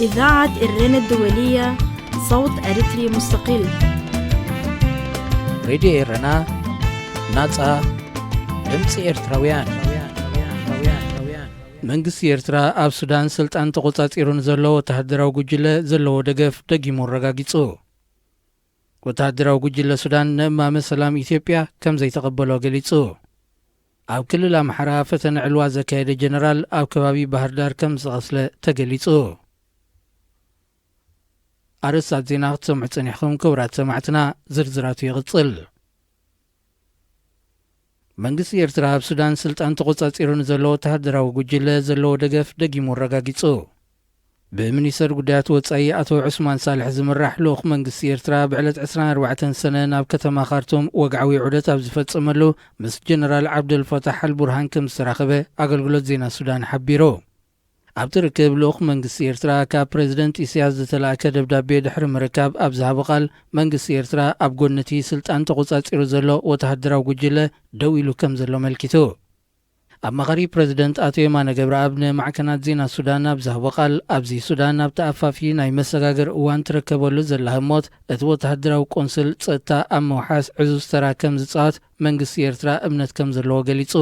إذاعة إرينا الدولية، صوت أريتري مستقل. ሬድዮ ኤረና፣ ናጻ ድምጺ ኤርትራውያን። መንግስቲ ኤርትራ ኣብ ሱዳን ስልጣን ተቖጻጺሩ ንዘሎ ወተሃደራዊ ጉጅለ ዘለዎ ደገፍ ደጊሙ ኣረጋጊጹ። ወተሃደራዊ ጉጅለ ሱዳን ንእማመ ሰላም ኢትዮጵያ ከም ዘይተቐበሎ ገሊጹ። ኣብ ክልል ኣምሓራ ፈተነ ዕልዋ ዘካየደ ጀነራል ኣብ ከባቢ ባህር ዳር ከም ዝተቐስለ ተገሊጹ። ኣርእስታት ዜና ክትሰምዑ ጸኒሕኩም ክቡራት ሰማዕትና፣ ዝርዝራቱ ይቕጽል። መንግስቲ ኤርትራ ኣብ ሱዳን ስልጣን ተቖጻጺሩ ንዘሎ ወተሃደራዊ ጉጅለ ዘለዎ ደገፍ ደጊሙ ኣረጋጊጹ። ብሚኒስተር ጉዳያት ወጻኢ ኣቶ ዑስማን ሳልሕ ዝምራሕ ልኡኽ መንግስቲ ኤርትራ ብዕለት ዕስራን ኣርባዕተን ሰነ ናብ ከተማ ካርቱም ወግዓዊ ዑደት ኣብ ዝፈጸመሉ ምስ ጀነራል ዓብደልፈታሕ ኣልቡርሃን ከም ዝተራኸበ ኣገልግሎት ዜና ሱዳን ሓቢሩ። ኣብቲ ርክብ ልኡኽ መንግስቲ ኤርትራ ካብ ፕረዚደንት ኢሳያስ ዝተላእከ ደብዳቤ ድሕሪ ምርካብ ኣብ ዝሃቦ ቃል መንግስቲ ኤርትራ ኣብ ጎኒ እቲ ስልጣን ተቖጻጺሩ ዘሎ ወተሃደራዊ ጉጅለ ደው ኢሉ ከም ዘሎ ኣመልኪቱ። ኣማኻሪ ፕረዚደንት ኣቶ የማነ ገብረኣብ ንማዕከናት ዜና ሱዳን ኣብ ዝሃቦ ቃል፣ ኣብዚ ሱዳን ኣብቲ ኣፋፊ ናይ መሰጋገሪ እዋን ትርከበሉ ዘላ ህሞት፣ እቲ ወተሃደራዊ ቆንስል ጸጥታ ኣብ ምውሓስ ዕዙዝ ተራ ከም ዝጻወት መንግስቲ ኤርትራ እምነት ከም ዘለዎ ገሊጹ።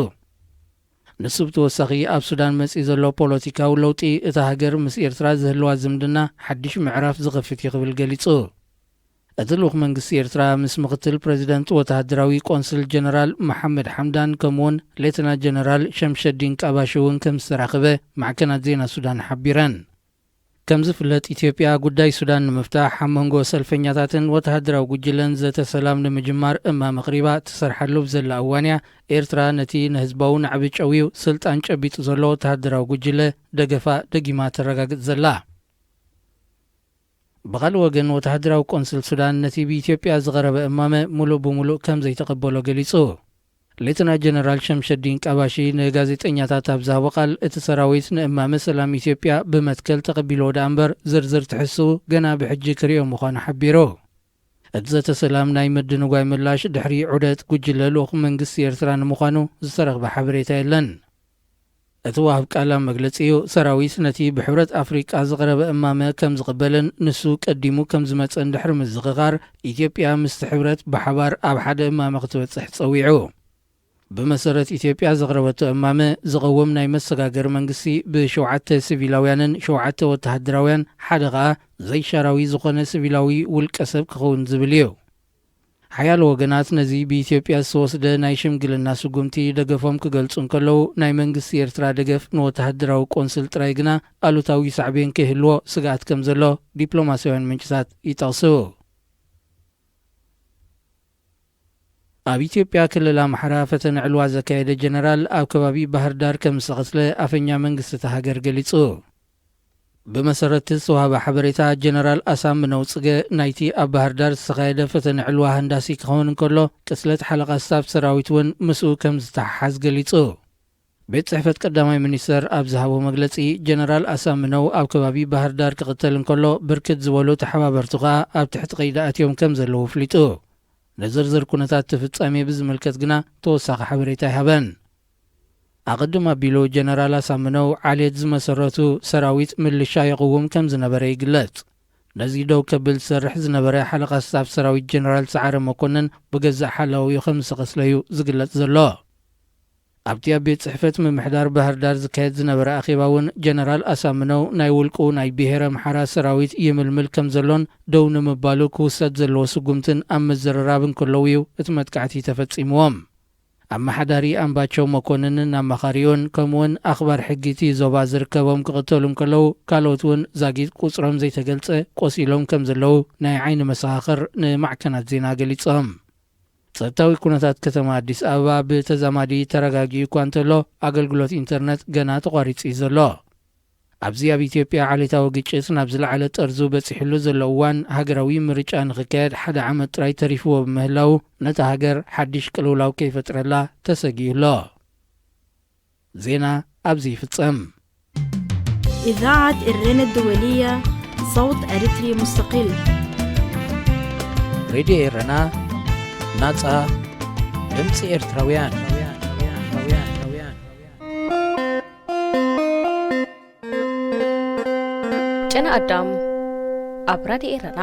ንሱ ብተወሳኺ ኣብ ሱዳን መጺኡ ዘሎ ፖለቲካዊ ለውጢ እታ ሃገር ምስ ኤርትራ ዝህልዋ ዝምድና ሓድሽ ምዕራፍ ዝኸፍት እዩ ክብል ገሊጹ። እቲ ልኡኽ መንግስቲ ኤርትራ ምስ ምኽትል ፕረዚደንት ወተሃደራዊ ቆንስል ጀነራል መሓመድ ሓምዳን ከምኡውን ሌተና ጀነራል ሸምሸዲን ቃባሺ እውን ከም ዝተራኸበ ማዕከናት ዜና ሱዳን ሓቢረን። ከም ዝፍለጥ ኢትዮጵያ ጉዳይ ሱዳን ንምፍታሕ ኣብ መንጎ ሰልፈኛታትን ወተሃደራዊ ጉጅለን ዘተ ሰላም ንምጅማር እማመ ኣቕሪባ ትሰርሓሉ ብዘላ እዋን እያ ኤርትራ ነቲ ንህዝባዊ ናዕቢ ጨውዩ ስልጣን ጨቢጡ ዘሎ ወተሃደራዊ ጉጅለ ደገፋ ደጊማ ተረጋግጽ ዘላ። ብኻልእ ወገን ወተሃደራዊ ቆንስል ሱዳን ነቲ ብኢትዮጵያ ዝቐረበ እማመ ሙሉእ ብሙሉእ ከም ዘይተቐበሎ ገሊጹ። ሌተና ጀነራል ሸምሸዲን ቃባሺ ንጋዜጠኛታት ኣብ ዝሃቦ ቃል፣ እቲ ሰራዊት ንእማመ ሰላም ኢትዮጵያ ብመትከል ተቐቢልዎ ደኣ እምበር ዝርዝር ትሕዝትኡ ገና ብሕጂ ክርእዮ ምዃኑ ሓቢሩ። እቲ ዘተ ሰላም ናይ ምድንጓይ ምላሽ ድሕሪ ዑደት ጉጅለ ልኡኽ መንግስቲ ኤርትራ ንምዃኑ ዝተረኽበ ሓበሬታ የለን። እቲ ዋህብ ቃል ኣብ መግለጺኡ፣ ሰራዊት ነቲ ብሕብረት ኣፍሪቃ ዝቐረበ እማመ ከም ዝቕበልን ንሱ ቀዲሙ ከም ዝመጸን ድሕሪ ምዝኽኻር፣ ኢትዮጵያ ምስቲ ሕብረት ብሓባር ኣብ ሓደ እማመ ክትበጽሕ ጸዊዑ። ብመሰረት ኢትዮጵያ ዘቕረበቶ እማመ፣ ዝቐውም ናይ መሰጋገሪ መንግስቲ ብሸውዓተ ሲቪላውያንን ሸውዓተ ወተሃደራውያን፣ ሓደ ኸኣ ዘይሻራዊ ዝኾነ ሲቪላዊ ውልቀ ሰብ ክኸውን ዝብል እዩ። ሓያሎ ወገናት ነዚ ብኢትዮጵያ ዝተወስደ ናይ ሽምግልና ስጉምቲ ደገፎም ክገልጹ እንከለዉ፣ ናይ መንግስቲ ኤርትራ ደገፍ ንወተሃደራዊ ቆንስል ጥራይ ግና ኣሉታዊ ሳዕቤን ከይህልዎ ስግኣት ከም ዘሎ ዲፕሎማስያውያን ምንጭታት ይጠቕሱ። ኣብ ኢትዮጵያ ክልል ኣምሓራ ፈተነ ዕልዋ ዘካየደ ጀነራል ኣብ ከባቢ ባህር ዳር ከም ዝተቐስለ ኣፈኛ መንግስቲ እታ ሃገር ገሊጹ። ብመሰረት ዝተዋህበ ሓበሬታ፣ ጀነራል ኣሳምነው ጽገ ናይቲ ኣብ ባህር ዳር ዝተኻየደ ፈተነ ዕልዋ ሃንዳሲ ክኸውን እንከሎ፣ ቅስለት ሓለቓ ስታፍ ሰራዊት እውን ምስኡ ከም ዝተሓሓዝ ገሊጹ። ቤት ጽሕፈት ቀዳማይ ሚኒስተር ኣብ ዝሃቦ መግለጺ፣ ጀነራል ኣሳምነው ኣብ ከባቢ ባህር ዳር ክቕተል እንከሎ፣ ብርክት ዝበሉ ተሓባበርቱ ከኣ ኣብ ትሕቲ ቀይዲ ኣትዮም ከም ዘለዉ ኣፍሊጡ። ንዝርዝር ኩነታት እቲ ፍጻሜ ብዝምልከት ግና ተወሳኺ ሓበሬታ ኣይሃበን። ኣቐድም ኣቢሉ ጀነራል ኣሳምነው ዓሌት ዝመሰረቱ ሰራዊት ምልሻ የቕውም ከም ዝነበረ ይግለጽ። ነዚ ደው ከብል ዝሰርሕ ዝነበረ ሓለቓ ስታፍ ሰራዊት ጀነራል ሰዓረ መኮንን ብገዛእ ሓላዊኡ ከም ዝተቐስለ'ዩ ዝግለጽ ዘሎ። ኣብቲ ኣብ ቤት ጽሕፈት ምምሕዳር ባህር ዳር ዝካየድ ዝነበረ ኣኼባ እውን ጀነራል ኣሳምነው ናይ ውልቁ ናይ ብሄረ ኣምሓራ ሰራዊት ይምልምል ከም ዘሎን ደው ንምባሉ ክውሰድ ዘለዎ ስጉምትን ኣብ ምዝርራብ እንከለዉ'ዩ እቲ መጥቃዕቲ ተፈጺምዎም። ኣመሓዳሪ ኣምባቸው መኮንንን ኣማኻሪኡን ከምኡውን ኣኽባር ሕጊ እቲ ዞባ ዝርከቦም ክቕተሉ እንከለዉ፣ ካልኦት እውን ዛጊት ቁጽሮም ዘይተገልጸ ቆሲሎም ከም ዘለዉ ናይ ዓይኒ መሰኻኽር ንማዕከናት ዜና ገሊጾም። ጸጥታዊ ኩነታት ከተማ ኣዲስ ኣበባ ብተዛማዲ ተረጋጊኡ እኳ እንተሎ፣ ኣገልግሎት ኢንተርነት ገና ተቋሪጹ እዩ ዘሎ። ኣብዚ ኣብ ኢትዮጵያ ዓሌታዊ ግጭት ናብ ዝለዓለ ጠርዙ በጺሕሉ ዘሎ እዋን፣ ሃገራዊ ምርጫ ንኽካየድ ሓደ ዓመት ጥራይ ተሪፍዎ ብምህላዉ፣ ነታ ሃገር ሓድሽ ቅልውላው ከይፈጥረላ ተሰጊኡ ኣሎ። ዜና ኣብዚ ይፍጸም። إذاعة إرينا الدولية، صوت أريتري مستقل. ሬድዮ ኤረና፣ ናጻ ድምጺ ኤርትራውያን። ጨና ኣዳም ኣብ ራድዮ ኤረና።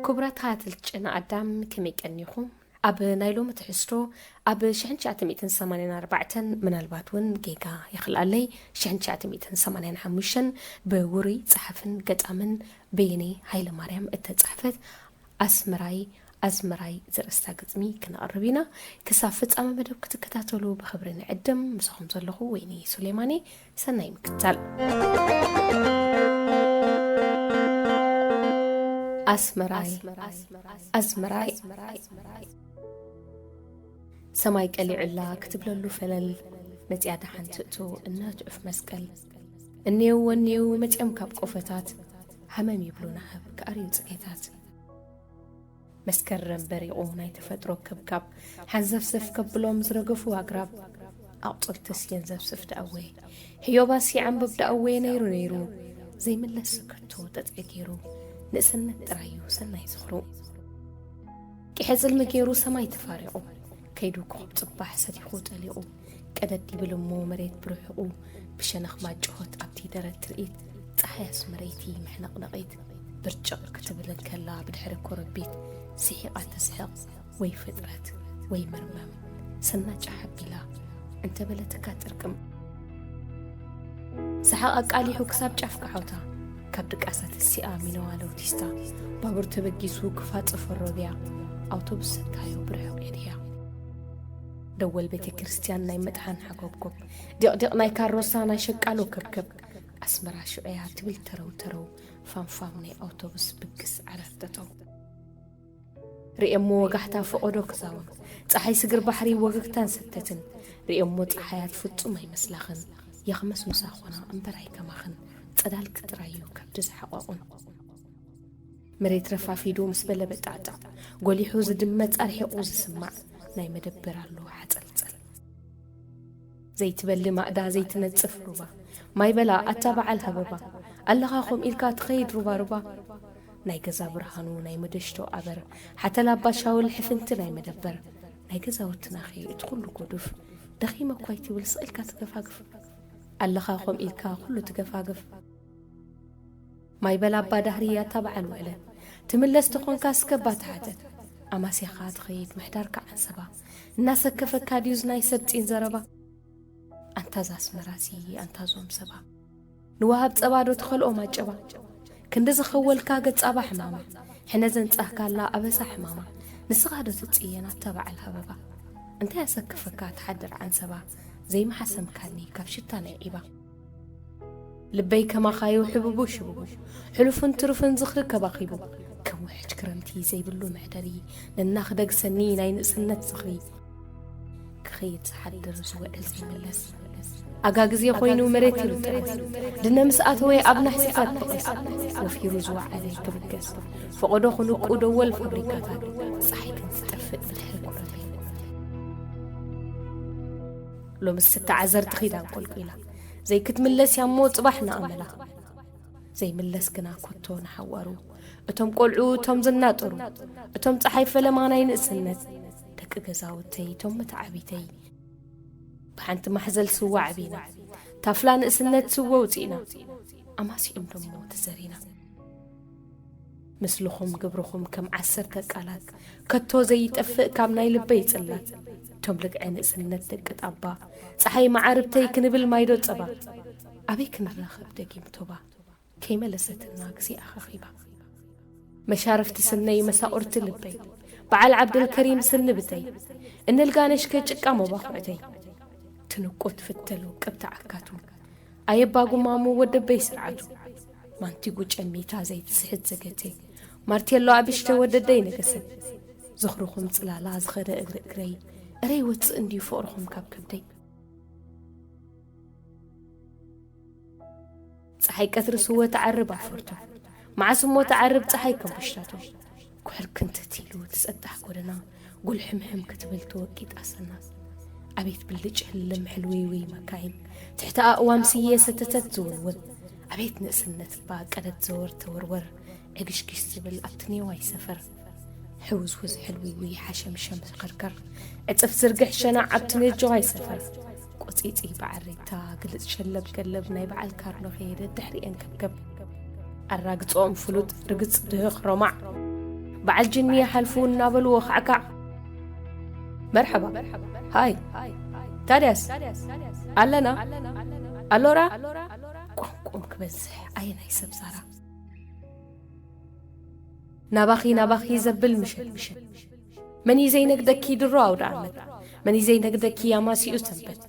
ክቡራት ተኸታተልቲ ጨና ኣዳም፣ ከመይ ቀኒኹም? ኣብ ናይ ሎሚ ትሕዝቶ፣ ኣብ ሽሕን ትሽዓተ ሚእትን ሰማንያን ኣርባዕተን፣ ምናልባት እውን ጌጋ ይኽልኣለይ፣ ሽሕን ትሽዓተ ሚእትን ሰማንያን ሓሙሽተን፣ ብውሩይ ጸሓፍን ገጣምን በየነ ሃይለማርያም እተጻሕፈት ኣስመራይ ኣዝመራይ ዘርእስታ ግጥሚ ክነቕርብ ኢና። ክሳብ ፍጻመ መደብ ክትከታተሉ ብኽብሪ ንዕድም። ምሳኹም ዘለኹ ወይኒ ሱሌማን እየ። ሰናይ ምክትታል። ኣስመራይ ኣዝመራይ። ሰማይ ቀሊዑላ ክትብለሉ ፈለል፣ መጺኣ ደሓን ትእቱ እነትዑፍ መስቀል። እኔው ወኔው መጺኦም ካብ ቆፈታት፣ ሃመም ይብሉ ናህብ ክኣርዩ ጽጌታት። መስከረም በሪቑ ናይ ተፈጥሮ ከብካብ፣ ሓንዘፍዘፍ ከብሎም ዝረገፉ ኣግራብ፣ ኣቑጽልትስ የንዘፍዝፍ ደኣወ፣ ሕዮባስ ይዓንብብ ደኣወ ነይሩ ነይሩ፣ ዘይምለስ ከቶ ጠጥዒ ገይሩ፣ ንእስነት ጥራዩ ሰናይ ዝኽሩ። ቂሐ ጽልሚ ገይሩ ሰማይ ተፋሪቑ፣ ከይዱ ኮኸብ ጽባሕ ሰቲኹ ጠሊቑ፣ ቀደድ ይብል እሞ መሬት ብርሑቑ፣ ብሸነኽ ማጭሆት ኣብቲ ደረት ትርኢት፣ ጸሓይ ኣስመረይቲ መሕነቕነቒት፣ ብርጭቕ ክትብል እንከላ ብድሕሪ ኮረቢት፣ ስሒቓ ተስሕቕ፣ ወይ ፍጥረት ወይ መርመም፣ ሰናጫ ሓቢላ፣ እንተበለትካ ጥርቅም። ሰሓቕ ኣቃሊሑ ክሳብ ጫፍ ካሖታ፣ ካብ ድቃሳ ተሲኣ ሚነዋ ለውቲስታ፣ ባቡር ተበጊሱ ክፋጽ ፈሮብያ፣ ኣውቶቡስ ሰታዮ ብርሑቕ የድህያ። ደወል ቤተ ክርስቲያን ናይ መጥሓን ሓጎብጎብ፣ ዲቕዲቕ ናይ ካሮሳ ናይ ሸቃሎ ከብከብ፣ ኣስመራ ሽዑያ ትብል ተረው ተረው፣ ፋምፋም ናይ ኣውቶቡስ ብግስ ዓረር ጠጠው። ርእየሞ ወጋሕታ ፈቐዶ ክዛውን፣ ጸሓይ ስግር ባሕሪ ወገግታን ሰተትን፣ ርእየሞ ጸሓያት ፍጹም ኣይመስላኽን፣ የኽመስ ምሳኾና እምበር ኣይከማኽን፣ ጸዳልኪ ጥራዩ ከብዲ ዝሓቋቑን። መሬት ረፋፊዱ ምስ በለ በጣዕጣዕ፣ ጎሊሑ ዝድመጽ ኣርሒቑ ዝስማዕ ናይ መደበር ኣሎ ሓጸልጸል። ዘይትበሊ ማእዳ ዘይትነጽፍ ሩባ፣ ማይ በላ ኣታ በዓል ሃበባ፣ ኣለኻ ኮም ኢልካ ትኸይድ ሩባ ሩባ። ናይ ገዛ ብርሃኑ ናይ መደሽቶ ኣበር፣ ሓተላ ኣባ ሻውል ሕፍንቲ ናይ መደበር፣ ናይ ገዛውትናኺ እቲ ኩሉ ጎዱፍ፣ ደኺመ እኳ ኣይትብል ስቕ ኢልካ ትገፋግፍ፣ ኣለኻ ኮም ኢልካ ኩሉ ትገፋግፍ። ማይ በላ ኣባ ዳህሪ ኣታ በዓል ውዕለ፣ ትምለስ ተኾንካ እስከ ኣባ ተሓተ፣ ኣማስያኻ ትኸይድ ምሕዳርካ ዓንሰባ፣ እናሰከፈካ ድዩ ዝናይ ሰብ ጺን ዘረባ? ኣንታ እዛ ኣስመራሲ ኣንታ እዞም ሰባ፣ ንወሃብ ጸባ ዶ ትኸልኦም ኣጨባ? ክንዲ ዝኸወልካ ገጻባ ሕማማ፣ ሕነ ዘንጻህካላ ኣበሳ ሕማማ፣ ንስኻ ዶ ትጽየን ኣታ በዓል ሃበባ? እንታይ ኣሰከፈካ ትሓድር ዓንሰባ፣ ዘይመሓሰምካኒ ካብ ሽታ ናይ ዒባ? ልበይ ከማኻዩ ሕቡቡ ሽቡቡ፣ ሕሉፍን ትሩፍን ዝኽሪ ከባኺቡ፣ ከም ውሕጅ ክረምቲ ዘይብሉ መሕደሪ፣ ነናኽደግ ሰኒ ናይ ንእስነት ዝኽሪ። ክኸይድ ዝሓድር ዝውዕል ዘይምለስ፣ ኣጋ ግዜ ኮይኑ መሬት ኢሉ ጥርስ፣ ድነ ምስ ኣተወ ኣብ ናሕስታት ብቕስ፣ ወፊሩ ዝወዓለ ክብገስ፣ ፈቐዶ ክንቁ ደወል ፋብሪካታት፣ ጸሓይ ክንትጠፍእ ብድሕሪ ኩረቤ። ሎምስ እተዓዘርቲ ኺዳን ቆልቂላ፣ ዘይክትምለስ እያ እሞ ጽባሕ ንኣመላ። ዘይምለስ ግና ኮቶ ንሓዋሩ፣ እቶም ቆልዑ እቶም ዝናጠሩ፣ እቶም ጸሓይ ፈለማ ናይ ንእስነት፣ ደቂ ገዛውተይ እቶም መተዓቢተይ። ብሓንቲ ማሕዘል ስዋ ዓቢና፣ ታፍላ ንእስነት ስወ ውጺእና፣ ኣማሲኦም ደሞ ተዘሪና። ምስልኹም ግብርኹም ከም ዓሰርተ ቃላት፣ ከቶ ዘይጠፍእ ካብ ናይ ልበይ ጽላት። እቶም ልግዐ ንእስነት ደቂ ጣባ፣ ጸሓይ መዓርብተይ ክንብል ማይዶ ጸባ። ኣበይ ክንራኸብ ደጊም ቶባ፣ ከይመለሰትና ግዜ ኣኻኺባ። መሻርፍቲ ስነይ መሳቑርቲ ልበይ፣ በዓል ዓብደልከሪም ስንብተይ፣ እነልጋነሽከ ጭቃ መባኹዕተይ። ትንቁት ፍተል ውቅብቲ ዓካቱ፣ ኣየባ ጉማሙ ወደበይ ስርዓቱ። ማንቲጉ ጨሚታ ዘይትስሕት ዘገተይ፣ ማርቴሎ ኣብሽተ ወደደይ ነገሰት። ዝኽርኹም ጽላላ ዝኸደ እግሪ እግረይ፣ እረ ይወጽእ እንድዩ ፍቕርኹም ካብ ከብደይ። ጸሓይ ቀትሪ ስወ ትዓርብ ኣፈርቶ፣ መዓስ እሞ ትዓርብ ጸሓይ ከምቡሽታቶ። ኩሕል ክንትት ኢሉ ትጸዳሕ ጎደና፣ ጉልሕምሕም ክትብል ትወቂጥ ኣሰና። ኣቤት ብልጭ ህልም ሕልውይውይ መካይን፣ ትሕቲ ኣእዋም ስየ ሰተተት ዝውንውን። ኣቤት ንእስነት እባ ቀደት ዘወር ተወርወር፣ ዕግሽግሽ ዝብል ኣብቲ ኔዋይ ሰፈር። ሕውዝውዝ ሕልውይውይ ሓሸምሸም ዝኸርከር፣ ዕጽፍ ዝርግሕ ሸናዕ ኣብቲ ነጆዋይ ሰፈር። ጺጺ ብዓሬታ ግልጽ ሸለብ ገለብ ናይ በዓል ካርሎ ከየደ ድሕሪኤን ከብከብ። ኣራግጽኦም ፍሉጥ ርግጽ ድህኽ ሮማዕ። በዓል ጅኒ ይሓልፉ እናበሉ ወኻዕካዕ። መርሐባ። ሃይ። ታድያስ። ኣለና። ኣሎራ። ቋንቋኦም ክበዝሕ ኣየናይ ሰብ ዛራ። ናባኺ ናባኺ ዘብል ምሸት ምሸት። መን እዩ ዘይነግደኪ ድሮ ኣውደ ዓመት? መን እዩ ዘይነግደኪ ኣማሲኡ ሰንበት?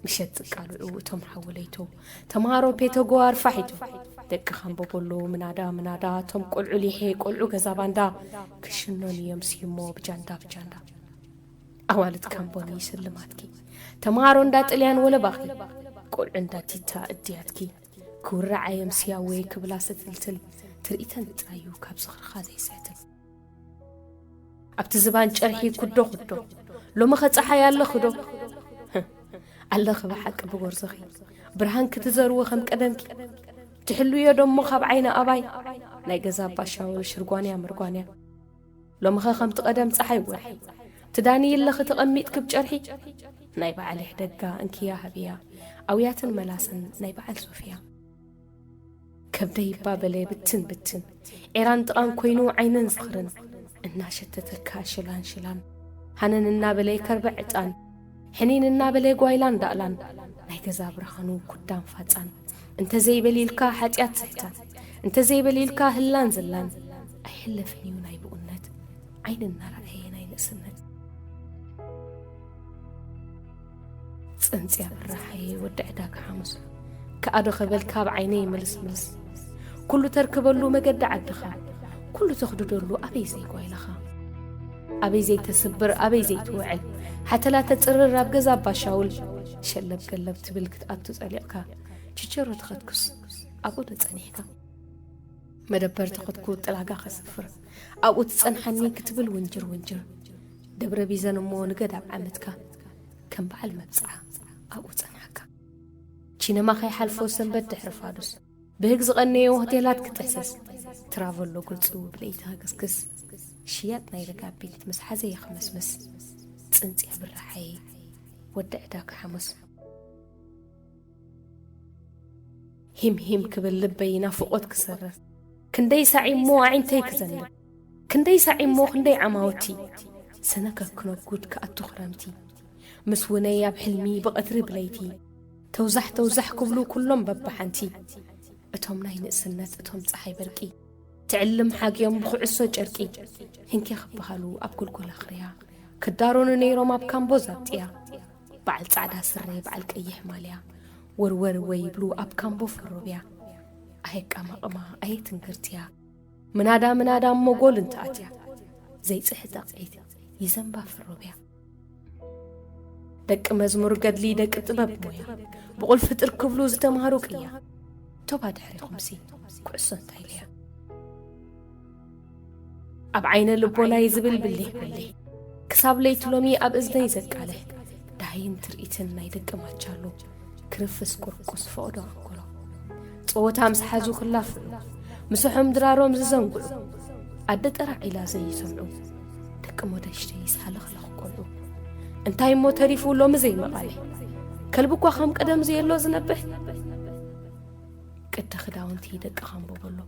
ምሸት ጽቃልዑ እቶም ሓውለይቶ ተምሃሮ ፔተጎ ኣርፋሒቶ። ደቂ ካምቦቦሎ ምናዳ ምናዳ እቶም ቆልዑ ሊሔ ቆልዑ ገዛ ባንዳ ክሽኖን እዮም ስዩሞ ብጃንዳ ብጃንዳ። ኣዋልድ ካምቦኒ ስልማትኪ ተምሃሮ እንዳ ጥልያን ወለባኺ ቆልዑ እንዳ ቲታ እድያትኪ ክውርዓ እዮም ስያወይ ክብላ ስትልትል ትርኢተን ጥራዩ ካብ ዝኽርኻ ዘይስሕትል። ኣብቲ ዝባን ጨርሒ ኩዶ ኩዶ ሎሚ ኸ ጸሓይ ኣለኺ ዶ? ኣለኺ ብሓቂ ብጎርዝኺ ብርሃን ክትዘርዊ ከም ቀደምኪ ትሕልዮ ዶሞ ካብ ዓይኒ ኣባይ ናይ ገዛ ኣባሻውል ሽርጓንያ ምርጓንያ። ሎሚ ኸ ከምቲ ቀደም ጸሓይ ወርሒ ትዳንዪ ኣለኺ ተቐሚጥኪ ብጨርሒ ናይ በዓል ይሕደጋ እንክያ ሃብያ ኣውያትን መላስን ናይ በዓል ሶፍያ። ከብደይ እባ በለ ብትን ብትን ዒራን ጥቓን ኮይኑ ዓይነን ዝኽርን እናሸተተካ ሽላን ሽላን ሃነን እናበለ ከርበ ዕጣን ሕኒን እናበለ ጓይላን ዳእላን ናይ ገዛ ብርሃኑ ኩዳን ፋጻን እንተዘይበሊልካ ሓጢኣት ስሕታን እንተዘይበሊልካ ህላን ዝላን ኣይሕለፍን እዩ ናይ ብኡነት ዓይኒ እናረኣየ ናይ ንእስነት። ጽንጽያ ብራሓየ ወዲ ዕዳጋ ሓሙስ ከኣዶ ኸበልካ ኣብ ዓይነይ ምልስምልስ ኩሉ ተርክበሉ መገዲ ዓድኻ ኩሉ ተኽድደሉ ኣበይ ዘይጓይለኻ ኣበይ ዘይተስብር ኣበይ ዘይትውዕል ሓተላ ተጽርር ኣብ ገዛ ኣባሻውል ሸለብ ገለብ ትብል ክትኣቱ ጸሊቕካ ችቸሮ ተኸትኩስ ኣብኡ ዶ ጸኒሕካ መደበር ተኸትኩ ጥላጋ ኸስፍር ኣብኡ ትጸንሓኒ ክትብል ውንጅር ውንጅር ደብረ ቢዘን እሞ ንገድ ኣብ ዓመትካ ከም በዓል መብጽዓ ኣብኡ ጸንሓካ ቺነማ ከይሓልፎ ሰንበት ድሕሪ ፋዱስ ብህግ ዝቐነየ ሆቴላት ክጥሕስስ ትራቨሎ ግልጹ ብለይቲ ኸገስግስ ሽያጥ ናይ ረጋቢት ምስ ሓዘየ ኸመስምስ ጽንጽያ ብራሓይ ወዲ ዕዳጋ ሓሙስ ሂም ሂም ክብል ልበይ ናፍቖት ክሰርር ክንደይ ሳዒ እሞ ኣዒንተይ ክዘንብ ክንደይ ሳዒ እሞ ክንደይ ዓማውቲ ሰነ ከክነጉድ ክኣቱ ክረምቲ ምስ ውነይ ኣብ ሕልሚ ብቐትሪ ብለይቲ ተውዛሕ ተውዛሕ ክብሉ ኩሎም በብሓንቲ እቶም ናይ ንእስነት እቶም ጸሓይ በርቂ ትዕልም ሓግዮም ብኹዕሶ ጨርቂ ህንኪ ክበሃሉ ኣብ ጎልጎል ኣኽርያ ክዳሮኑ ነይሮም ኣብ ካምቦ ዛብጥያ በዓል ጻዕዳ ስረ በዓል ቀይሕ ማልያ ወርወር ወይ ይብሉ ኣብ ካምቦ ፈሮብያ ኣየቃማቕማ ኣየትንግርትያ ምናዳ ምናዳ እሞ ጎል እንተኣትያ ዘይጽሕጥ ኣቕዒት ይዘንባ ፈሮብያ ደቂ መዝሙር ገድሊ ደቂ ጥበብ ሞያ ብቑል ፍጥር ክብሉ ዝተምሃሩ ቅያ ቶባ ድሕሪኹምሲ ኩዕሶ እንታይ ኢልያ ኣብ ዓይነ ልቦናይ ዝብል ብሊሕ ብሊሕ ክሳብ ለይቲ ሎሚ ኣብ እዝነይ ዘቃልሕ ዳሃይን ትርኢትን ናይ ደቂ ማቻሎ ክርፍስ ቁርቁስ ፈቕዶ ኣንጎሎ ጸወታ ምስ ሓዙ ክላፍዑ ምሰሖም ድራሮም ዝዘንግዑ ኣደ ጠራዕ ኢላ ዘይሰምዑ ደቂ ሞደሽተይ ዝሃለኽለኽ ቆልዑ እንታይ እሞ ተሪፉ ሎሚ ዘይመቓልሕ ከልቢ እኳ ከም ቀደም ዘየሎ ዝነብሕ ቅዲ ክዳውንቲ ደቂ ኻምቦ በሎ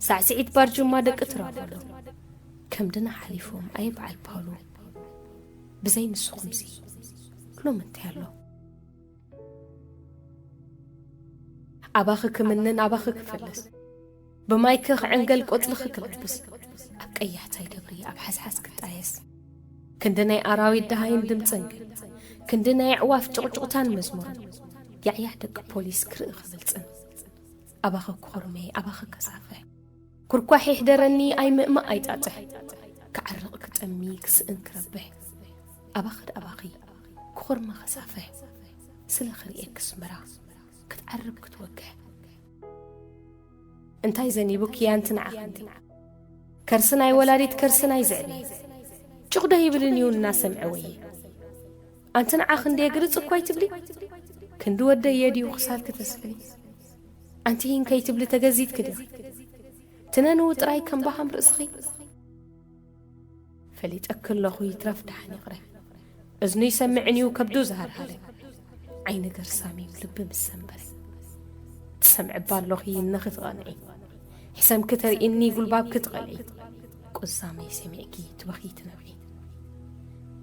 ሳዕስዒት ባርጁማ ደቂ ትራበሎ ከም ድና ሓሊፎም ኣየ በዓል ፓውሎ ብዘይ ንስኹምሲ ሎሚ እንታይ ኣሎ ኣባኺ ክምንን ኣባኺ ክፈልስ ብማይኪ ክዕንገል ቆጽልኺ ክልብስ ኣብ ቀያሕታይ ደብሪ ኣብ ሓዝሓዝ ክጣየስ ክንዲ ናይ ኣራዊት ደሃይን ድምጽን ግን ክንዲ ናይ ኣዕዋፍ ጭቕጭቕታን መዝሙርን ያዕያዕ ደቂ ፖሊስ ክርኢ ክብል ጽን ኣባኺ ክኹርሜ ኣባኺ ከሳፍሕ ኩርኳሕ ይሕደረኒ ኣይምእማእ ኣይጣጥሕ ክዓርቕ ክጠሚ ክስእን ክረብሕ ኣባኺ ድኣባኺ ክኹርመ ከሳፍሕ ስለ ክርእየኪ ስምራ ክትዓርብ ክትወግሕ እንታይ ዘኒቡኪ ኣንቲ ንዓኺ እንዲ ከርሲ ናይ ወላዲት ከርሲ ናይ ዘዕበየ ጭቕ ዶ ይብልን እዩ እናሰምዐ ወየ ኣንቲ ንዓኺ እንዲ ግርጽ እኳ ኣይትብሊ ክንዲ ወደየ ድዩ ክሳልኪ ተስፍኒ ኣንቲ ሂን ከይትብሊ ተገዚትኪ ዲኺ ትነንው ጥራይ ከም ባሃም ርእስኺ ፈሊጠኪ ኣለኹ ይትረፍ ደሓን ይቕረ እዝኑ ይሰምዕን እዩ ከብዱ ዝሃርሃረ ዓይኒ ገርሳሚ ልቢ ምስ ሰንበረ። ትሰምዕባ ኣለኺ እነኺ ትቐንዒ፣ ሕሰምኪ ተርእኒ ጉልባብኪ ትቐልዒ። ቁዛመይ ሰሚዕኪ ትበኺ ትነብዒ።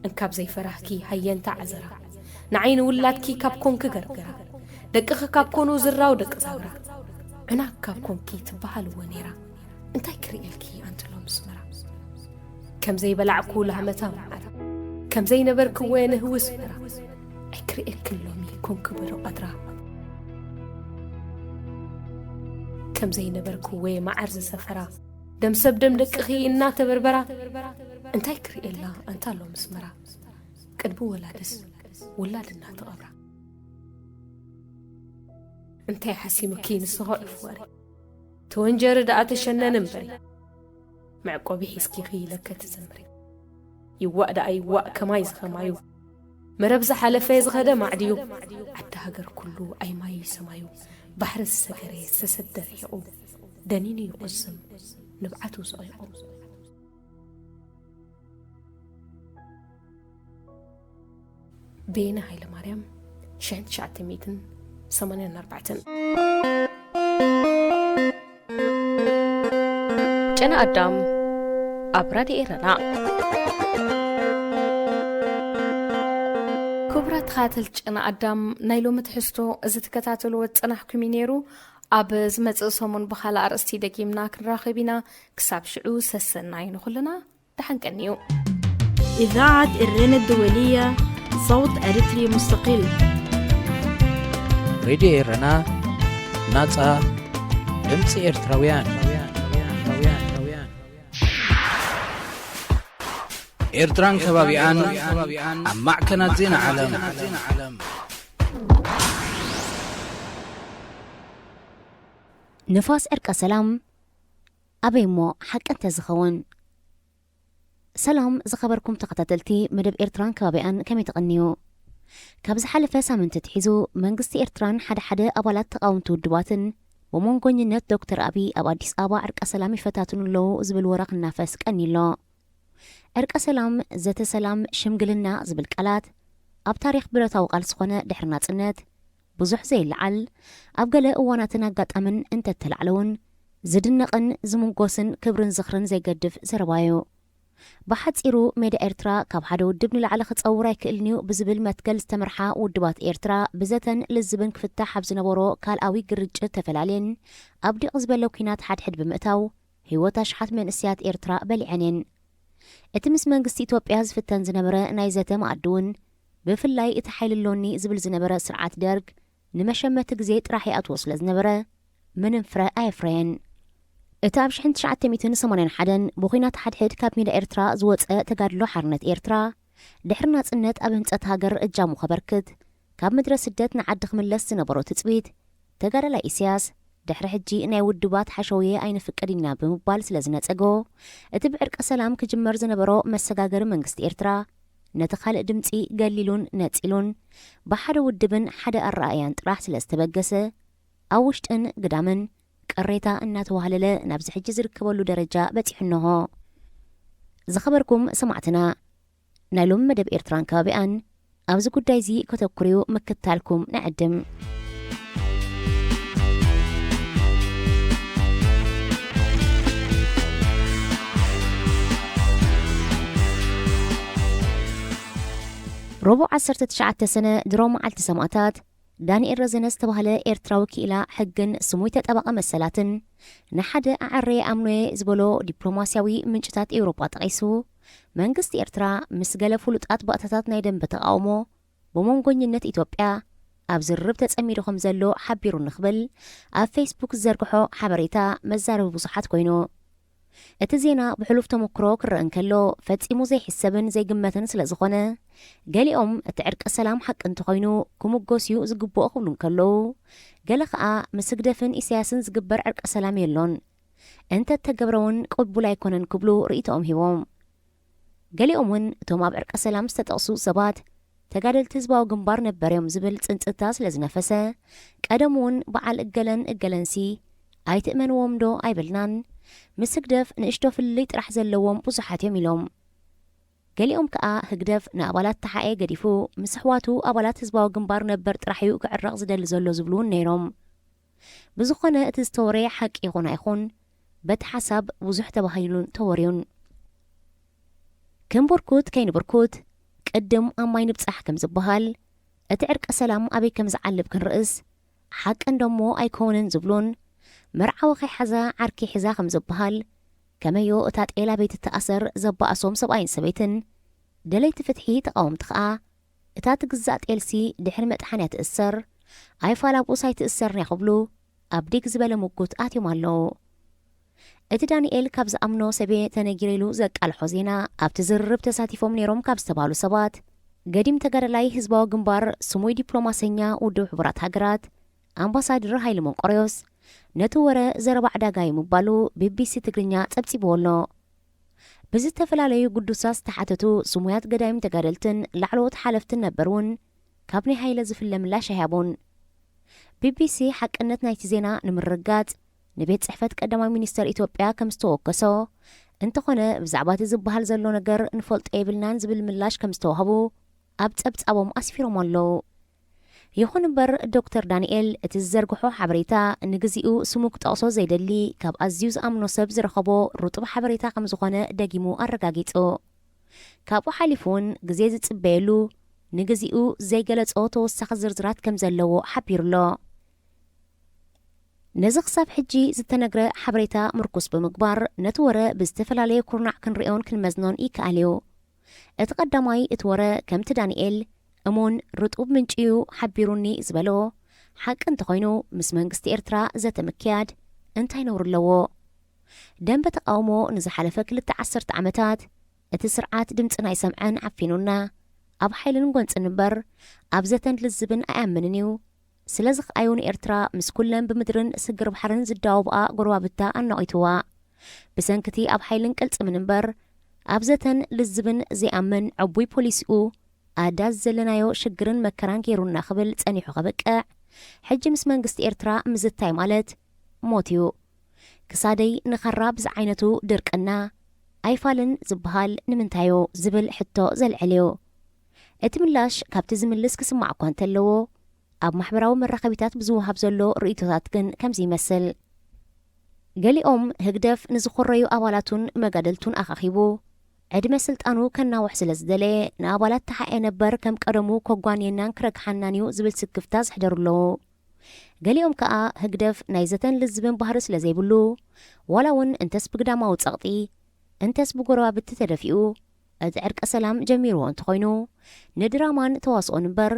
እንካብ ዘይፈራህኪ ሃየንታ ዓዘራ፣ ንዓይ ንውላድኪ ካብ ኮንኪ ገርገራ፣ ደቅኺ ካብ ኮኑ ዝራው ደቂ ዛግራ፣ ዕናክ ካብ ኮንኪ ትበሃልዎ ነይራ። እንታይ ክርእየልኪ ኣንቲ ሎም ስመራ? ከም ዘይበላዕኩ ላህመታ መዓር፣ ከም ዘይነበርክዎ ንህዊ ስመራ። ኣይክርእየክን ሎሚ ኮንኪ ብሩቕ ዕድራ። ከም ዘይነበርክዎ መዓር ዝሰፈራ፣ ደም ሰብ ደም ደቅኺ እናተበርበራ። እንታይ ክርእየላ ኣንታ ሎም ስመራ? ቅድሚ ወላድስ ውላድ እናተቐብራ። እንታይ ሓሲሙኪ ንስኻ ዑፍ ወሪ? ተወንጀሪ ደኣ ተሸነን እምበሪ። መዕቆቢ ሒዝኪኺ ኢለከ ትዘምሪ። ይዋእ ደኣ ይዋእ ከማይ ዝኸማዩ። መረብ ዝሓለፈ ዝኸደ ማዕድዩ። ዓዲ ሃገር ኩሉ ኣይ ማይ ሰማዩ። ባሕሪ ዝሰገረ ዝተሰደ ርሒቑ። ደኒኑ ይቑስም ንብዓቱ ሰቒቑ። በየነ ሃይለማርያም፣ ሽሕን ትሽዓተ ሚእትን ሰማንያን ኣርባዕተን። ጨና ኣዳም ኣብ ራድዮ ኤረና። ክቡራት ተኸታተልቲ ጨና ኣዳም፣ ናይ ሎሚ ትሕዝቶ እዚ ትከታተልዎ ዝጸናሕኩም እዩ ነይሩ። ኣብ ዝመጽእ ሰሙን ብኻልእ ኣርእስቲ ደጊምና ክንራኸብ ኢና። ክሳብ ሽዑ ሰሰናዩ ንኹልና። ደሓን ቀንዩ። إذاعة إرينا الدولية، صوت أريتري مستقل. ሬድዮ ኤረና፣ ናጻ ድምጺ ኤርትራውያን። ኤርትራን ከባቢኣን ኣብ ማዕከናት ዜና ዓለም። ንፋስ ዕርቀ ሰላም ኣበይ እሞ ሓቂ እንተዝኸውን? ሰላም ዝኸበርኩም ተኸታተልቲ መደብ ኤርትራን ከባቢኣን፣ ከመይ ትቐንዩ? ካብ ዝሓለፈ ሳምንቲ ኣትሒዙ መንግስቲ ኤርትራን ሓደ ሓደ ኣባላት ተቓወምቲ ውድባትን ብመንጎኝነት ዶክተር ኣብይ ኣብ ኣዲስ ኣበባ ዕርቀ ሰላም ይፈታትኑ ኣለዉ ዝብል ወረ ክናፈስ ቀንዩ ኣሎ። ዕርቀ ሰላም፣ ዘተ ሰላም፣ ሽምግልና ዝብል ቃላት ኣብ ታሪኽ ብረታዊ ቃልሲ ኮነ ድሕሪ ናጽነት ብዙሕ ዘይለዓል፣ ኣብ ገለ እዋናትን ኣጋጣምን እንተተላዕለ እውን ዝድነቕን ዝምንጎስን ክብርን ዝኽርን ዘይገድፍ ዘረባ እዩ። ብሓጺሩ ሜዳ ኤርትራ ካብ ሓደ ውድብ ንላዕሊ ክጸውር ኣይክእልን እዩ ብዝብል መትከል ዝተመርሓ ውድባት ኤርትራ ብዘተን ልዝብን ክፍታሕ ኣብ ዝነበሮ ካልኣዊ ግርጭት ተፈላልየን ኣብ ዲቕ ዝበለ ኲናት ሓድሕድ ብምእታው ህይወት ኣሽሓት መንእሰያት ኤርትራ በሊዐን እየን። እቲ ምስ መንግስቲ ኢትዮጵያ ዝፍተን ዝነበረ ናይ ዘተ መኣዲ እውን ብፍላይ እቲ ሓይሊ ኣሎኒ ዝብል ዝነበረ ስርዓት ደርግ ንመሸመቲ ግዜ ጥራሕ ይኣትዎ ስለ ዝነበረ ምንም ፍረ ኣየፍረየን። እቲ ኣብ ሽሕን ትሽዓተ ሚእትን ሰማንያን ሓደን ብኲናት ሓድሕድ ካብ ሜዳ ኤርትራ ዝወጸ ተጋድሎ ሓርነት ኤርትራ ድሕሪ ናጽነት ኣብ ህንጸት ሃገር እጃሙ ከበርክት ካብ ምድረ ስደት ንዓዲ ክምለስ ዝነበሮ ትጽቢት ተጋዳላይ ኢሳያስ ድሕሪ ሕጂ ናይ ውድባት ሓሸውየ ኣይንፍቅድ ኢና ብምባል ስለ ዝነጸጎ እቲ ብዕርቀ ሰላም ክጅመር ዝነበሮ መሰጋገሪ መንግስቲ ኤርትራ ነቲ ካልእ ድምጺ ገሊሉን ነጺሉን ብሓደ ውድብን ሓደ ኣረኣእያን ጥራሕ ስለ ዝተበገሰ ኣብ ውሽጥን ግዳምን ቅሬታ እናተዋህለለ ናብዚ ሕጂ ዝርከበሉ ደረጃ በጺሑ እነሆ። ዝኸበርኩም ሰማዕትና ናይ ሎሚ መደብ ኤርትራን ከባቢኣን ኣብዚ ጉዳይ እዚ ከተኩርዩ ምክትታልኩም ንዕድም። ረቡዕ ዓሰርተ ትሽዓተ ሰነ ድሮ መዓልቲ ሰማእታት ዳንኤል ረዘነ ዝተባህለ ኤርትራዊ ክኢላ ሕግን ስሙይ ተጣባቒ መሰላትን ንሓደ ኣዐረየ ኣምኖየ ዝበሎ ዲፕሎማስያዊ ምንጭታት ኤውሮጳ ጠቒሱ መንግስቲ ኤርትራ ምስ ገለ ፍሉጣት ባእታታት ናይ ደንበ ተቓውሞ ብመንጎኝነት ኢትዮጵያ ኣብ ዝርርብ ተጸሚዱ ከም ዘሎ ሓቢሩ ንክብል ኣብ ፌስቡክ ዝዘርግሖ ሓበሬታ መዛረቢ ብዙሓት ኮይኑ እቲ ዜና ብሕሉፍ ተመክሮ ክረአ እንከሎ ፈጺሙ ዘይሕሰብን ዘይግመትን ስለ ዝኾነ ገሊኦም እቲ ዕርቂ ሰላም ሓቂ እንተኾይኑ ክምጎስ እዩ ዝግብኦ ክብሉ እንከለዉ ገለ ኸኣ ምስ ህግደፍን ኢሳያስን ዝግበር ዕርቂ ሰላም የሎን እንተተገብረ እውን ቅቡል ኣይኮነን ክብሉ ርእይቶኦም ሂቦም። ገሊኦም እውን እቶም ኣብ ዕርቀ ሰላም ዝተጠቕሱ ሰባት ተጋደልቲ ህዝባዊ ግንባር ነበር እዮም ዝብል ጽንጽታ ስለ ዝነፈሰ ቀደም እውን በዓል እገለን እገለንሲ ኣይትእመንዎም ዶ ኣይበልናን ምስ ህግደፍ ንእሽቶ ፍልልይ ጥራሕ ዘለዎም ብዙሓት እዮም ኢሎም። ገሊኦም ከኣ ህግደፍ ንኣባላት ተሓኤ ገዲፉ ምስ ኣሕዋቱ ኣባላት ህዝባዊ ግንባር ነበር ጥራሕ እዩ ክዕረቕ ዝደሊ ዘሎ ዝብሉ እውን ነይሮም። ብዝኾነ እቲ ዝተወረየ ሓቂ ይኹን ኣይኹን በቲ ሓሳብ ብዙሕ ተባሂሉን ተወርዩን። ክንብርኩት ከይንብርኩት ቅድም ኣብ ማይ ንብጻሕ ከም ዝበሃል፣ እቲ ዕርቀ ሰላም ኣበይ ከም ዝዓልብ ክንርእስ፣ ሓቂ እንደሞ ኣይከውንን ዝብሉን፣ መርዓዊ ከይሓዛ ዓርኪ ሒዛ ከም ዝበሃል፣ ከመዮ እታ ጤል ኣበይ ትተኣሰር ዘባእሶም ሰብኣይን ሰበይትን፣ ደለይቲ ፍትሒ ተቓወምቲ ከኣ፣ እታ ትግዛእ ጤልሲ ድሕሪ መጥሓንያ ትእሰር፣ ኣይፋላቡስ ኣይትእሰርንያ ክብሉ ኣብ ዲግ ዝበለ ምጉት ኣትዮም ኣለዉ። እቲ ዳንኤል ካብ ዝኣምኖ ሰብየ ተነጊረ ኢሉ ዘቃልሖ ዜና፣ ኣብቲ ዝርርብ ተሳቲፎም ነይሮም ካብ ዝተባህሉ ሰባት፣ ገዲም ተጋዳላይ ህዝባዊ ግንባር፣ ስሙይ ዲፕሎማሰኛ ውድብ ሕቡራት ሃገራት፣ ኣምባሳድር ሃይለ መንቆርዮስ፣ ነቲ ወረ ዘረባ ዕዳጋ እዩ ምባሉ ቢቢሲ ትግርኛ ጸብጺብዎ ኣሎ። ብዝተፈላለዩ ግዱሳት ዝተሓተቱ ስሙያት ገዳይም ተጋደልትን ላዕለዎት ሓለፍትን ነበር እውን ካብ ናይ ሃይለ ዝፍለ ምላሽ ኣይሃቡን። ቢቢሲ ሓቅነት ናይቲ ዜና ንምርግጋጽ ንቤት ጽሕፈት ቀዳማይ ሚኒስተር ኢትዮጵያ ከም ዝተወከሶ፣ እንተኾነ ብዛዕባ እቲ ዝበሃል ዘሎ ነገር ንፈልጦ የብልናን ዝብል ምላሽ ከም ዝተዋህቡ ኣብ ጸብጻቦም ኣስፊሮም ኣለዉ። ይኹን እምበር ዶክተር ዳንኤል እቲ ዝዘርግሖ ሓበሬታ ንግዚኡ ስሙ ክጠቕሶ ዘይደሊ ካብ ኣዝዩ ዝኣምኖ ሰብ ዝረኸቦ ርጡብ ሓበሬታ ከም ዝኾነ ደጊሙ ኣረጋጊጹ። ካብኡ ሓሊፉ እውን ግዜ ዝጽበየሉ ንግዚኡ ዘይገለጾ ተወሳኺ ዝርዝራት ከም ዘለዎ ሓቢሩ ኣሎ። ነዚ ክሳብ ሕጂ ዝተነግረ ሓበሬታ ምርኩስ ብምግባር ነቲ ወረ ብዝተፈላለየ ኩርናዕ ክንርእዮን ክንመዝኖን ይከኣል እዩ። እቲ ቀዳማይ እቲ ወረ ከምቲ ዳንኤል እሙን ርጡብ ምንጪ እዩ ሓቢሩኒ ዝበሎ ሓቂ እንተኾይኑ ምስ መንግስቲ ኤርትራ ዘተ ምክያድ እንታይ ነውሪ ኣለዎ? ደንበ ተቓውሞ ንዝሓለፈ ክልተ ዓሰርተ ዓመታት እቲ ስርዓት ድምፅና ኣይሰምዐን ዓፊኑና ኣብ ሓይልን ጎንፅን እምበር ኣብ ዘተን ልዝብን ኣይኣምንን እዩ። ስለዚ ከኣዩ ንኤርትራ ምስ ኩለን ብምድርን ስግር ባሕርን ዝዳወብኣ ጎረባብታ ኣናቒትዋ። ብሰንክቲ ኣብ ሓይልን ቅልጽምን እምበር ኣብ ዘተን ልዝብን ዘይኣምን ዕቡይ ፖሊሲኡ ኣዳዝ ዘለናዮ ሽግርን መከራን ገይሩና ክብል ጸኒሑ ከበቅዕ ሕጂ ምስ መንግስቲ ኤርትራ ምዝታይ ማለት ሞት እዩ። ክሳደይ ንኸራ ብዝዓይነቱ ድርቅና ኣይፋልን ዝበሃል ንምንታዮ ዝብል ሕቶ ዘልዕል እዩ። እቲ ምላሽ ካብቲ ዝምልስ ክስማዕ እኳ እንተለዎ ኣብ ማሕበራዊ መራኸቢታት ብዝወሃብ ዘሎ ርእይቶታት ግን ከምዚ ይመስል። ገሊኦም ህግደፍ ንዝኾረዩ ኣባላቱን መጋደልቱን ኣኻኺቡ ዕድመ ስልጣኑ ከናውሕ ስለ ዝደለየ ንኣባላት ተሓኤ ነበር ከም ቀደሙ ከጓንየናን ክረግሓናን እዩ ዝብል ስክፍታ ዘሕደሩ ኣለዉ። ገሊኦም ከኣ ህግደፍ ናይ ዘተን ልዝብን ባህሪ ስለ ዘይብሉ ዋላ እውን እንተስ ብግዳማዊ ጸቕጢ እንተስ ብጎረባብቲ ተደፊኡ እቲ ዕርቀ ሰላም ጀሚርዎ እንተኾይኑ ንድራማን ተዋስኦን እምበር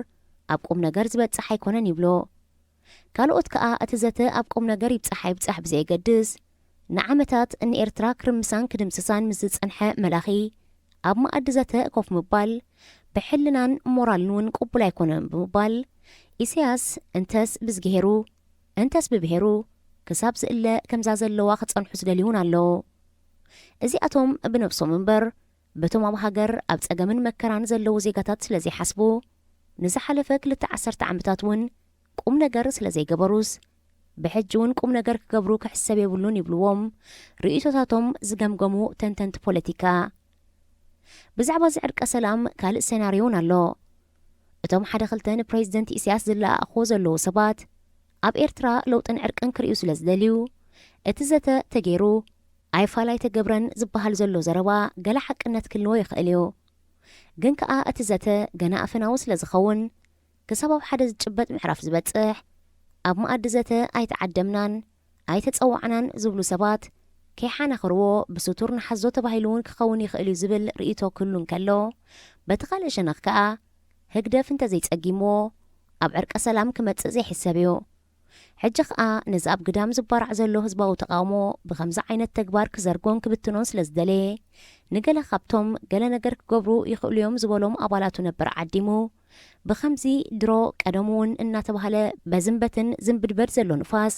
ኣብ ቁም ነገር ዝበጽሕ ኣይኮነን ይብሎ። ካልኦት ከኣ እቲ ዘተ ኣብ ቁም ነገር ይብጻሕ ኣይብጻሕ ብዘየገድስ ንዓመታት ንኤርትራ ክርምሳን ክድምስሳን ምስ ዝጸንሐ መላኺ ኣብ መኣዲ ዘተ ኮፍ ምባል ብሕልናን ሞራልን እውን ቅቡል ኣይኮነን ብምባል ኢሳያስ እንተስ ብዝግሄሩ እንተስ ብብሄሩ ክሳብ ዝእለ ከምዛ ዘለዋ ክጸንሑ ዝደልዩ እውን ኣለዉ። እዚኣቶም ብነብሶም እምበር በቶም ኣብ ሃገር ኣብ ጸገምን መከራን ዘለዉ ዜጋታት ስለ ዘይሓስቡ ንዝሓለፈ ክልተ ዓሰርተ ዓመታት እውን ቁም ነገር ስለ ዘይገበሩስ ብሕጂ እውን ቁም ነገር ክገብሩ ክሕሰብ የብሉን ይብልዎም ርእይቶታቶም ዝገምገሙ ተንተንቲ ፖለቲካ። ብዛዕባ እዚ ዕርቀ ሰላም ካልእ ሴናርዮ እውን ኣሎ። እቶም ሓደ ክልተ ንፕሬዚደንት ኢሳያስ ዝለኣእኽዎ ዘለዉ ሰባት ኣብ ኤርትራ ለውጥን ዕርቅን ክርእዩ ስለ ዝደልዩ እቲ ዘተ ተገይሩ ኣይፋል ኣይተገብረን ዝበሃል ዘሎ ዘረባ ገለ ሓቅነት ክህልዎ ይኽእል እዩ። ግን ከኣ እቲ ዘተ ገና ኣፈናዊ ስለ ዝኸውን ክሳብ ኣብ ሓደ ዝጭበጥ ምዕራፍ ዝበጽሕ ኣብ መኣዲ ዘተ ኣይተዓደምናን ኣይተጸዋዕናን ዝብሉ ሰባት ከይሓናኽርዎ ብስቱር ንሓዞ ተባሂሉ እውን ክኸውን ይኽእል እዩ ዝብል ርእይቶ ክህሉ እንከሎ በቲ ካልእ ሸነኽ ከኣ ህግደፍ እንተዘይጸጊምዎ ኣብ ዕርቀ ሰላም ክመጽእ ዘይሕሰብ እዩ። ሕጂ ኸኣ ነዚ ኣብ ግዳም ዝባራዕ ዘሎ ህዝባዊ ተቓውሞ ብኸምዚ ዓይነት ተግባር ክዘርጎን ክብትኖን ስለ ዝደለየ ንገለ ካብቶም ገለ ነገር ክገብሩ ይኽእሉ እዮም ዝበሎም ኣባላቱ ነበር ዓዲሙ ብኸምዚ ድሮ ቀደሙ እውን እናተባህለ በዝንበትን ዝንብድበድ ዘሎ ንፋስ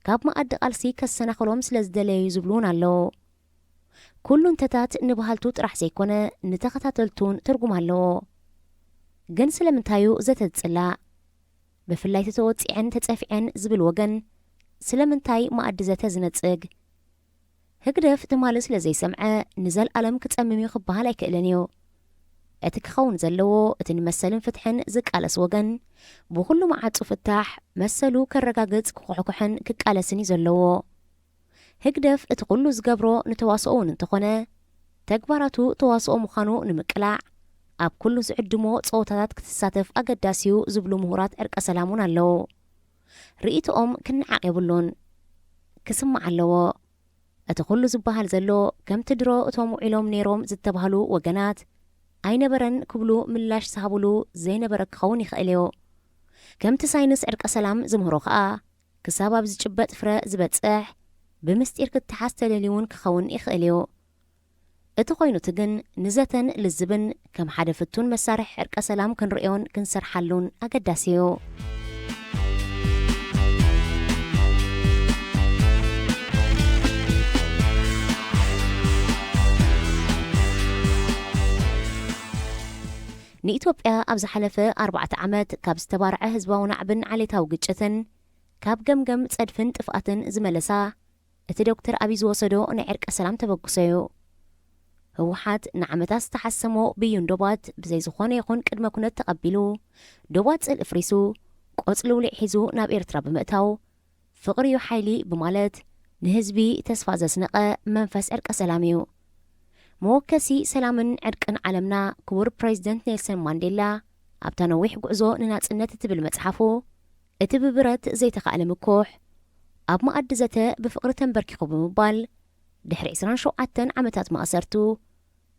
ካብ መኣዲ ቃልሲ ከሰናኽሎም ስለ ዝደለዩ ዝብሉ እውን ኣለዉ። ኩሉ እንተታት ንበሃልቱ ጥራሕ ዘይኮነ ንተኸታተልቱ እውን ትርጉም ኣለዎ። ግን ስለምንታዩ ዘተ ዝጽላእ? ብፍላይ ተተወጺዐን ተጸፊዐን ዝብል ወገን ስለምንታይ መኣዲ ዘተ ዝነጽግ? ህግደፍ ትማሊ ስለ ዘይሰምዐ ንዘልኣለም ክጸምም እዩ ክበሃል ኣይክእልን እዩ። እቲ ክኸውን ዘለዎ፣ እቲ ንመሰልን ፍትሕን ዝቃለስ ወገን ብኹሉ መዓጹ ፍታሕ መሰሉ ከረጋግጽ ክኹሕኩሕን ክቃለስን እዩ ዘለዎ። ህግደፍ እቲ ኩሉ ዝገብሮ ንተዋስኦ እውን እንተኾነ፣ ተግባራቱ ተዋስኦ ምዃኑ ንምቅላዕ ኣብ ኩሉ ዝዕድሞ ጸወታታት ክትሳተፍ ኣገዳሲ እዩ ዝብሉ ምሁራት ዕርቀ ሰላም እውን ኣለዉ። ርእይቶኦም ክነዓቕ የብሉን፣ ክስማዕ ኣለዎ። እቲ ኩሉ ዝበሃል ዘሎ፣ ከምቲ ድሮ እቶም ውዒሎም ነይሮም ዝተባህሉ ወገናት፣ ኣይነበረን ክብሉ ምላሽ ዝሃብሉ ዘይነበረ ክኸውን ይኽእል እዩ። ከምቲ ሳይንስ ዕርቀ ሰላም ዝምህሮ ከኣ፣ ክሳብ ኣብ ዝጭበጥ ፍረ ዝበጽሕ፣ ብምስጢር ክተሓዝ ተደልዩ እውን ክኸውን ይኽእል እዩ። እቲ ኮይኑ እቲ ግን፣ ንዘተን ልዝብን ከም ሓደ ፍቱን መሳርሒ ዕርቀ ሰላም ክንርእዮን ክንሰርሓሉን ኣገዳሲ እዩ። ንኢትዮጵያ ኣብ ዝሓለፈ ኣርባዕተ ዓመት ካብ ዝተባርዐ ህዝባዊ ናዕብን ዓሌታዊ ግጭትን፣ ካብ ገምገም ጸድፍን ጥፍኣትን ዝመለሳ፣ እቲ ዶክተር ኣብይ ዝወሰዶ ናይ ዕርቀ ሰላም ተበግሶ እዩ። ህወሓት ንዓመታት ዝተሓሰሞ ብዩን ዶባት ብዘይ ዝኾነ ይኹን ቅድመ ኩነት ተቐቢሉ፣ ዶባት ጽልኢ ፍሪሱ፣ ቆጽሊ ውሊዕ ሒዙ ናብ ኤርትራ ብምእታው፣ ፍቕሪ እዩ ሓይሊ ብማለት ንህዝቢ ተስፋ ዘስነቐ መንፈስ ዕርቀ ሰላም እዩ። መወከሲ ሰላምን ዕርቅን ዓለምና ክቡር ፕሬዚደንት ኔልሰን ማንዴላ ኣብታ ነዊሕ ጉዕዞ ንናጽነት እትብል መጽሓፉ፣ እቲ ብብረት ዘይተኻእለ ምኩሕ፣ ኣብ መኣዲ ዘተ ብፍቕሪ ተንበርኪኹ ብምባል፣ ድሕሪ ዕስራን ሸውዓተን ዓመታት ማእሰርቱ፣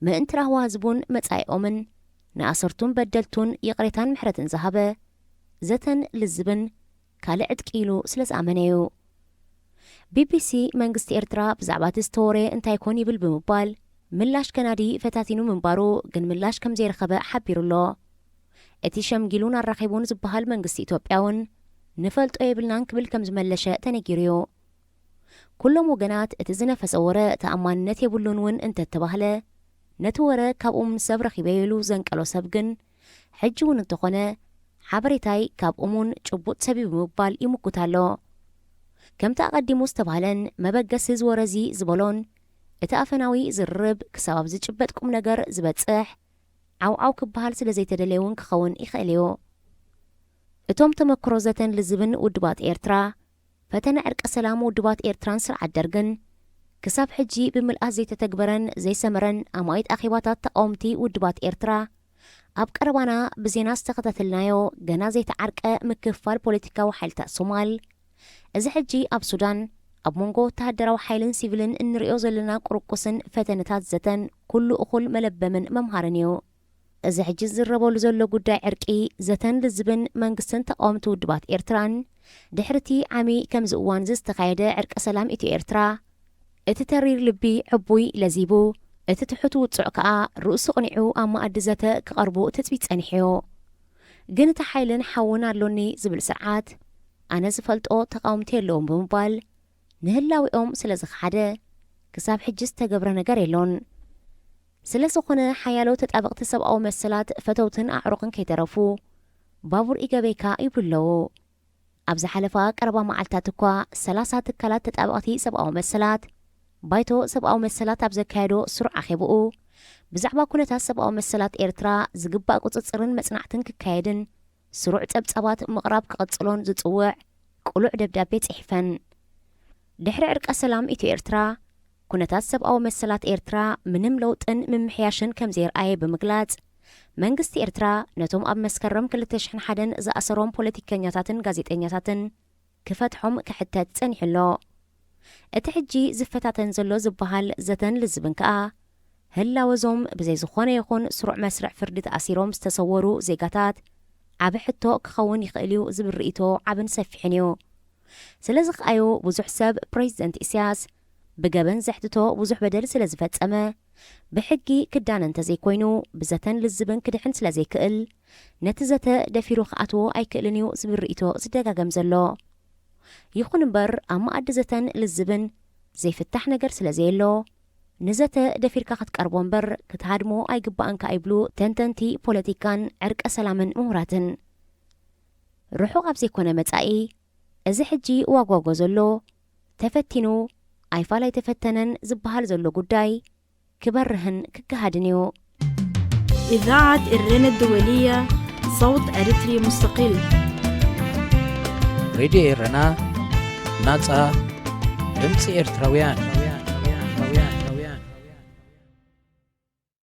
ምእንቲ ራህዋ ህዝቡን መጻኢኦምን፣ ንኣሰርቱን በደልቱን ይቕሬታን ምሕረትን ዝሃበ፣ ዘተን ልዝብን ካልእ ዕጥቂ ኢሉ ስለ ዝኣመነ እዩ። ቢቢሲ መንግስቲ ኤርትራ ብዛዕባ እቲ ዝተወረ እንታይ ኮን ይብል ብምባል ምላሽ ከናዲ ፈታቲኑ ምንባሩ፣ ግን ምላሽ ከም ዘይረኸበ ሓቢሩ ኣሎ። እቲ ሸምጊሉን ኣራኺቡን ዝበሃል መንግስቲ ኢትዮጵያ እውን ንፈልጦ የብልናን ክብል ከም ዝመለሸ ተነጊሩ እዩ። ኩሎም ወገናት እቲ ዝነፈሰ ወረ ተኣማንነት የብሉን እውን እንተተባህለ፣ ነቲ ወረ ካብኡ ምስ ሰብ ረኺበዮ ኢሉ ዘንቀሎ ሰብ ግን፣ ሕጂ እውን እንተኾነ ሓበሬታይ ካብ እሙን ጭቡጥ ሰብ እዩ ብምባል ይምጉት ኣሎ። ከምቲ ኣቐዲሙ ዝተባህለን መበገሲ እዚ ወረ እዚ ዝበሎን፣ እቲ ኣፈናዊ ዝርርብ ክሳብ ኣብ ዝጭበጥ ቁም ነገር ዝበጽሕ ዓውዓው ክበሃል ስለ ዘይተደለየ እውን ክኸውን ይኽእል እዩ። እቶም ተመክሮ ዘተን ልዝብን ውድባት ኤርትራ፣ ፈተነ ዕርቀ ሰላም ውድባት ኤርትራን ስርዓት ደርግን፣ ክሳብ ሕጂ ብምልኣት ዘይተተግበረን ዘይሰመረን ኣማኢት ኣኼባታት ተቃወምቲ ውድባት ኤርትራ፣ ኣብ ቀረባና ብዜና ዝተኸታተልናዮ ገና ዘይተዓርቀ ምክፍፋል ፖለቲካዊ ሓይልታት ሶማል፣ እዚ ሕጂ ኣብ ሱዳን፣ ኣብ መንጎ ወተሃደራዊ ሓይልን ሲቪልን እንርእዮ ዘለና ቁርቁስን ፈተነታት ዘተን ኩሉ እኹል መለበምን መምሃርን እዩ። እዚ ሕጂ ዝዝረበሉ ዘሎ ጉዳይ ዕርቂ፣ ዘተን ልዝብን መንግስትን ተቃወምቲ ውድባት ኤርትራን፣ ድሕሪ እቲ ዓሚ ከምዚ እዋን እዚ ዝተኻየደ ዕርቀ ሰላም ኢትዮ ኤርትራ፣ እቲ ተሪር ልቢ ዕቡይ ለዚቡ፣ እቲ ትሑት ውጹዕ ከኣ ርእሱ ቅኒዑ ኣብ መኣዲ ዘተ ክቐርቡ ትጽቢት ጸኒሑ እዩ። ግን እቲ ሓይልን ሓውን ኣሎኒ ዝብል ስርዓት፣ ኣነ ዝፈልጦ ተቃወምቲ የለውን ብምባል ንህላዊኦም ስለ ዝኸሓደ፣ ክሳብ ሕጂ ዝተገብረ ነገር የሎን። ስለ ዝኾነ፣ ሓያሎ ተጣበቕቲ ሰብኣዊ መሰላት ፈተውትን ኣዕሩኽን ከይተረፉ፣ ባቡር ኢገበይካ ይብሉ ኣለዉ። ኣብ ዝሓለፋ ቀረባ መዓልታት እኳ፣ ሰላሳ ትካላት ተጣበቕቲ ሰብኣዊ መሰላት፣ ባይቶ ሰብኣዊ መሰላት ኣብ ዘካየዶ ስሩዕ ኣኼብኡ፣ ብዛዕባ ኩነታት ሰብኣዊ መሰላት ኤርትራ ዝግባእ ቁጽጽርን መጽናዕትን ክካየድን፣ ስሩዕ ጸብጻባት ምቕራብ ክቕጽሎን ዝጽውዕ ቅሉዕ ደብዳቤ ጽሒፈን። ድሕሪ ዕርቀ ሰላም ኢትዮ ኤርትራ፣ ኩነታት ሰብኣዊ መሰላት ኤርትራ ምንም ለውጥን ምምሕያሽን ከም ዘየርኣየ ብምግላጽ፣ መንግስቲ ኤርትራ ነቶም ኣብ መስከረም ክልተ ሽሕን ሓደን ዝኣሰሮም ፖለቲከኛታትን ጋዜጠኛታትን ክፈትሖም ክሕተት ጸኒሑ ኣሎ። እቲ ሕጂ ዝፈታተን ዘሎ ዝበሃል ዘተን ልዝብን ከኣ፣ ህላወ እዞም ብዘይ ዝኾነ ይኹን ስሩዕ መስርዕ ፍርዲ ተኣሲሮም ዝተሰወሩ ዜጋታት ዓቢ ሕቶ ክኸውን ይኽእል እዩ ዝብል ርእይቶ ዓብን ሰፊሕን እዩ። ስለዚ ከኣዩ ብዙሕ ሰብ ፕሬዚደንት ኢሳያስ ብገበን ዘሕትቶ ብዙሕ በደል ስለ ዝፈጸመ፣ ብሕጊ ክዳነ እንተዘይኮይኑ፣ ብዘተን ልዝብን ክድሕን ስለ ዘይክእል፣ ነቲ ዘተ ደፊሩ ክኣትዎ ኣይክእልን እዩ ዝብል ርእይቶ ዝደጋገም ዘሎ። ይኹን እምበር፣ ኣብ መኣዲ ዘተን ልዝብን ዘይፍታሕ ነገር ስለ ዘየሎ፣ ንዘተ ደፊርካ ክትቀርቦ እምበር ክትሃድሞ ኣይግባእንካ ይብሉ ተንተንቲ ፖለቲካን ዕርቀ ሰላምን ምሁራትን። ርሑቕ ኣብ ዘይኮነ መጻኢ፣ እዚ ሕጂ ዋጓጓ ዘሎ፣ ተፈቲኑ ኣይፋል ኣይተፈተነን ዝበሃል ዘሎ ጉዳይ ክበርህን ክገሃድን እዩ። إذاعة إرينا الدولية، صوت أريتري مستقل. ሬድዮ ኤረና፣ ናጻ ድምጺ ኤርትራውያን።